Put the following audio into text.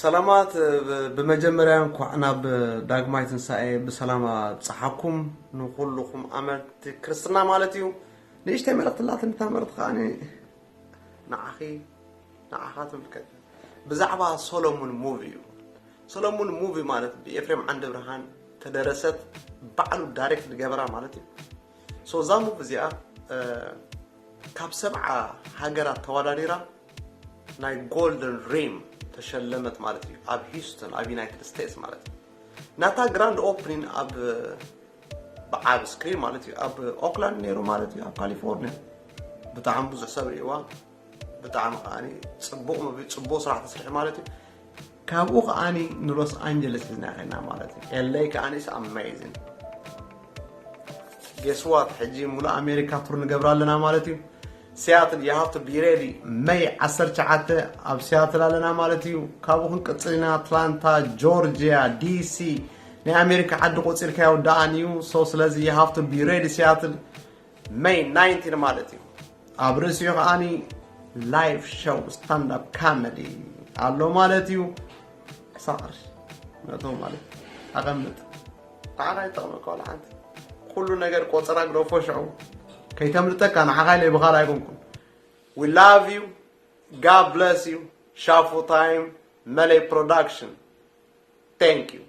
ሰላማት። ብ- ብመጀመርያ እንኳዕ ናብ ዳግማይ ትንሳኤ ብሰላም ኣብፀሓኩም ንኩልኩም ኣመንቲ ክርስትና ማለት እዩ። ንእሽተይ መልእክቲ ኣላትኒ፣ እታ መልእክቲ ከዓ ንዓኺ ንዓኻ ትምልከት። ብዛዕባ ሶሎሙን ሙቪ እዩ። ሶሎሙን ሙቪ ማለት ብኤፍሬም ዓንደ ብርሃን ተደረሰት፣ ባዕሉ ዳይሬክት ዝገበራ ማለት እዩ። ሶ እዛ ሙቪ እዚኣ ካብ ሰብዓ ሃገራት ተወዳዲራ ናይ ጎልደን ሪም ተሸለመት ማለት እዩ። ኣብ ሂውስተን ኣብ ዩናይትድ ስቴትስ ማለት እዩ። ናታ ግራንድ ኦፕኒን ኣብ ብዓብ ስክሪን ማለት እዩ ኣብ ኦክላንድ ነይሩ ማለት እዩ፣ ኣብ ካሊፎርኒያ። ብጣዕሚ ብዙሕ ሰብ ርእዋ። ብጣዕሚ ከዓኒ ፅቡቕ ሙቪ፣ ፅቡቕ ስራሕ ተስርሒ ማለት እዩ። ካብኡ ከዓኒ ንሎስ ኣንጀለስ ሒዝና ኸና ማለት እዩ። ኤለይ ከዓኒ ኣሜዚንግ። ጌስዋት ሕጂ ሙሉእ ኣሜሪካ ቱር ንገብር ኣለና ማለት እዩ። ሲያትል you have to be ready። መይ ዓሰርተ ትሽዓተ ኣብ ሲያትል ኣለና ማለት እዩ። ካብኡ ክንቅፅል ኢና። ኣትላንታ፣ ጆርጂያ፣ ዲሲ፣ ናይ ኣሜሪካ ዓዲ ቆፂርካ ይወዳኣን እዩ። ሶ ስለዚ you have to be ready ሲያትል መይ ናይንቲን ማለት እዩ። ኣብ ርእሲኡ ከዓኒ ላይቭ ሾው ስታንዳፕ ካመዲ ኣሎ ማለት እዩ። ዕስራ ቅርሺ መእተዊ ማለት ኣቐምጥ። ንዓኻ ይጠቕመካ ዋላ ሓንቲ። ኩሉ ነገር ቆፀራ ግደፎ ሽዑ። ከይተምልጠካ ንዓኻ ኢለ ብኻል ኣይኮንኩን። We love you. God bless you. ሻፉ ታይም መለይ ፕሮዳክሽን። Thank you.